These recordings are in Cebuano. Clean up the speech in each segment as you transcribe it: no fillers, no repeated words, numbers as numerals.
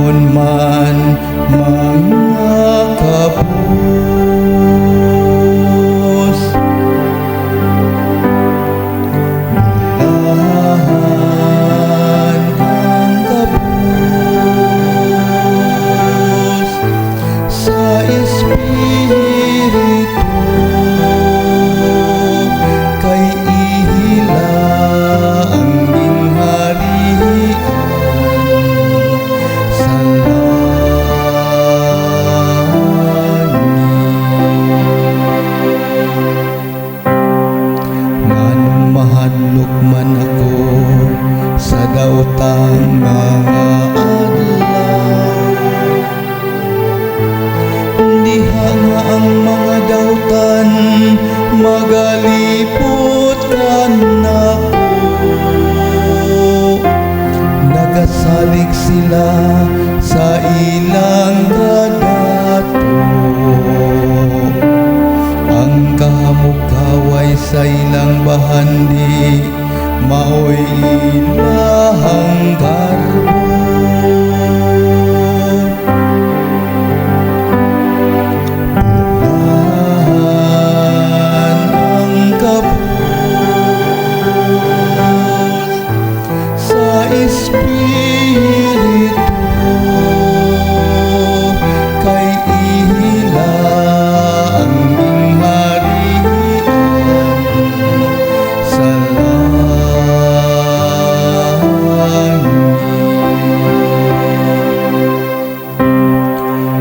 Ingon man mga kapus. Bulahan ang kapus sa Espiritu, kay ila ang gingharian sa langit. Nganong mahadlok man ako sa daotang mga adlaw, diha nga ang mga dautan magalipot kanako? Nagasalig sila sa ilang kadato. Ang kahamukaway sa ilang bahandi maoy ilahang garbo. Bulahan ang kapus sa Espiritu, kay ila ang gingharian sa langit.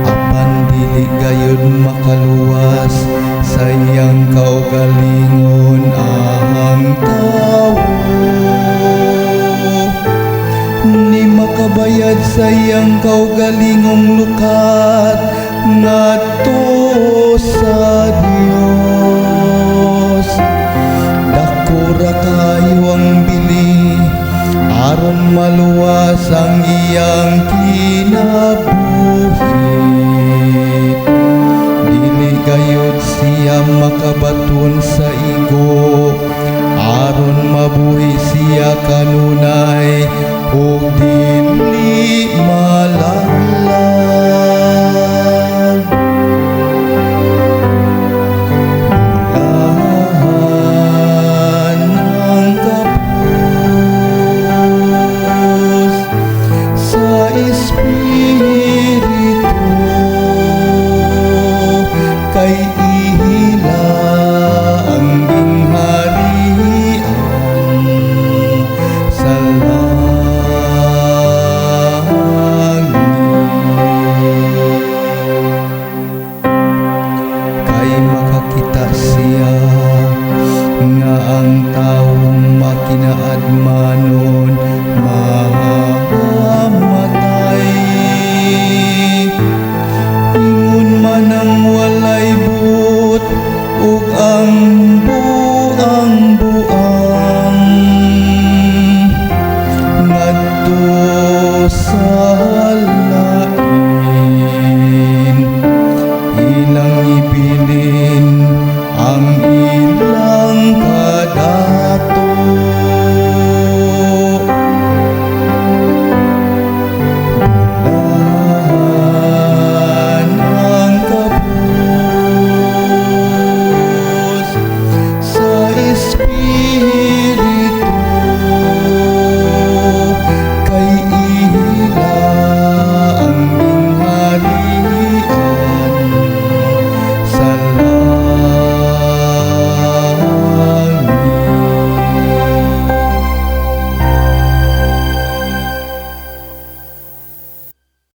Apan dili gayud makaluwas sa iyang kaugalingon ang tawo, ni makabayad sa iyang kaugalingong lukat ngadto sa Dios. Dako ra kayo ang bili aron maluwas ang iyang kinabuhi. Dili gayud siya makabaton sa igo aron mabuhi siya kanunay ug dili malaglag. Bulahan ang kapus sa Espiritu, kay ila ang gingharian sa langit. Kay makakita siya nga ang tawong makinaadmanon mamatay. Ingon man ang walay buot ug ang buang-buang ngadto sa.